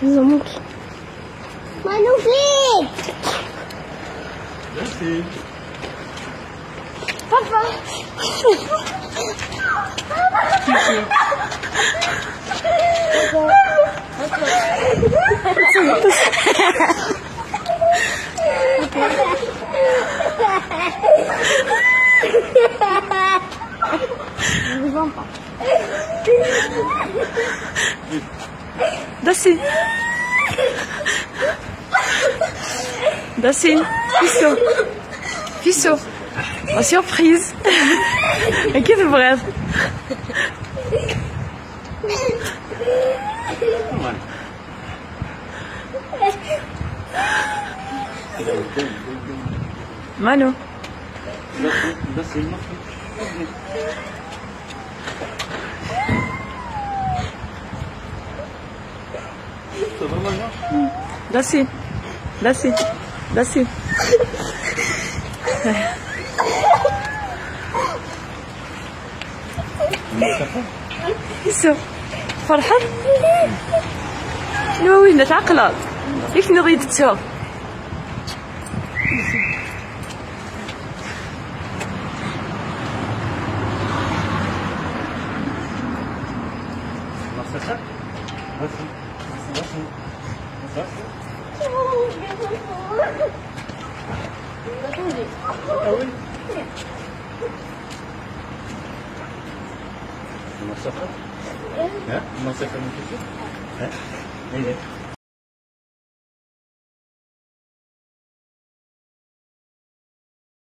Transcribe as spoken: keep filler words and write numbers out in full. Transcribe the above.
Zomuk. Manufik. Papa. Dasin. Dasin. Fisso. Fisso. La surprise. Akka tebɣiḍ. Manu. Dasin. Dasin. Dasin. Iso. Ferḥeḍ? Nwa winna tɛeqleḍ? Yak nniɣ-iyi-d ttuɣ.